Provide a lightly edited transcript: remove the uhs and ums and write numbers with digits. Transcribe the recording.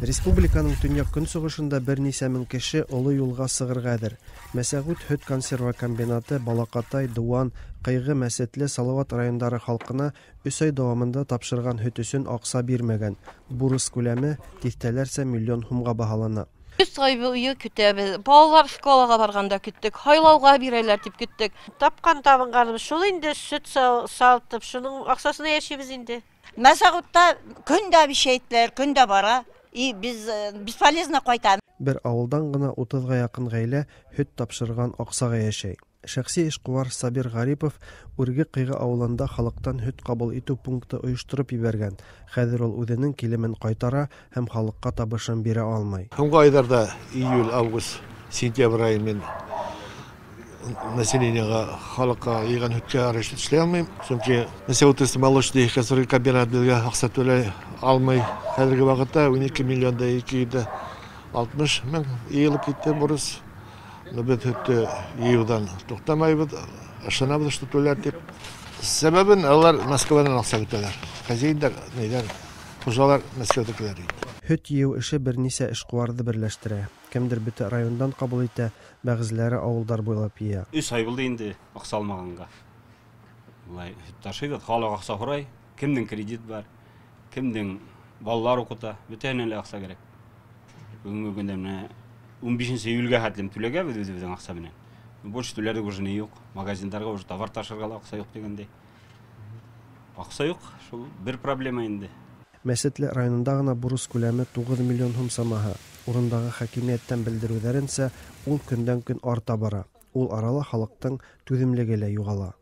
Республиканың төньяк-көнчыгышында берничә мең кеше олы юлга сыгырга әзер. Мәсәгуть һөт консерва комбинаты Балакатай, Дуван, Кыйгы, Мәсетле, Салават районнары халкына өч ай дәвамында тапшырган һөт өчен акча бирмәгән. Бурыч күләме дистәләрчә миллион һумга баһалана. Өч ай буе көтәбез. Балалар школага барганда көттек, һайлауга бирәләр дип көттек. Тапкан табынганыбыз шул инде, сөт сатып, шуның акчасына яшибез инде. Мәсәгутта көн дә обещайтлар, көн дә бара, и без бесполезно кайта. Бер авылдан гына утызга якын гаилә һөт тапшырган акчага яшәй. Шәхси эшкуар Сабир Гарипов Үрге Кыйгы авылында халыктан һөт кабул итү пункты оештырып җибәргән. Хәзер ул үзенең килемен кайтара һәм халыкка табышын бирә алмый. Соңгы айларда июль, август, сентябрь ае мин населениега, халыкка йыйган һөткә расчет эшли алмыйм. Чөнки Мәсәүтес молочный консервный комбинат безгә акча түләй алмый. Хәзерге вакытта 12 миллион да 260 мең йыелып китте бурыч. Но без һөтте йыюдан туктамайбыз, ышанабыз, что түләр дип. Сәбәбен алар Мәскәүдән акча көтәләр. Хозяиндар, ниләр, хуҗалар Мәскәүдәкеләр инде. Һөт йыю эше берничә эшкуарны берләштерә. Кемдер бөтә райондан кабул итә, бәгъзеләре авылдар буйлап йыя. Өч ай булды инде акча алмаганга. Болай һөт ташыйбыз, халык акча һорай. Кемнең кредит бар, кемнең балалар укыта, бөтәһенә лә акча кирәк. Бүгенге көндә менә 15 июльгә хәтлем түләгәбез үзебезнең акча белән. Больше түләрлек уже ни юк. Магазиндарга уже товар ташырга ла акча юк дигәндәй. Акча юк, шул бер проблема инде. Мәчетле районында гына бурыч күләме 9 миллион һум самаһы. Урындагы хакимияттән белдерүләренчә, ул көндән-көн арта бара. Ул арала халыктың түземлеге лә югала.